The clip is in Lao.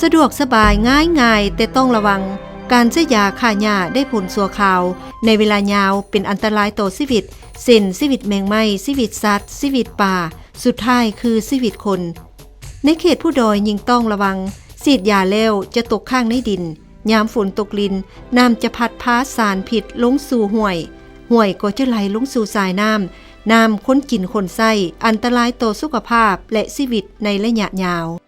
ສະດວກສະບາຍ ງ່າຍໆ ແຕ່ຕ້ອງລະວັງ ການໃຊ້ຢາຂ້າຫຍ້າໄດ້ຜົນຊົ່ວຄາວ ໃນເວລາຍາວເປັນອັນຕະລາຍຕໍ່ຊີວິດ ເຊັ່ນ ຊີວິດແມງໄມ້, ຊີວິດສັດ, ຊີວິດປາ, ສຸດທ້າຍຄືຊີວິດຄົນ. ໃນເຂດພູດອຍຍິ່ງຕ້ອງລະວັງ, ສີດຢາແລ້ວຈະຕົກຄ້າງໃນດິນ, ຍາມຝົນຕົກລິນ, ນ້ຳຈະພັດພາສານພິດລົງສູ່ຫ້ວຍ, ຫ້ວຍກໍຈະໄຫຼລົງສູ່ສາຍນ້ຳ, ນ້ຳຄົນກິນຄົນໃຊ້ ອັນຕະລາຍຕໍ່ສຸຂະພາບ ແລະ ຊີວິດໃນໄລຍະຍາວ.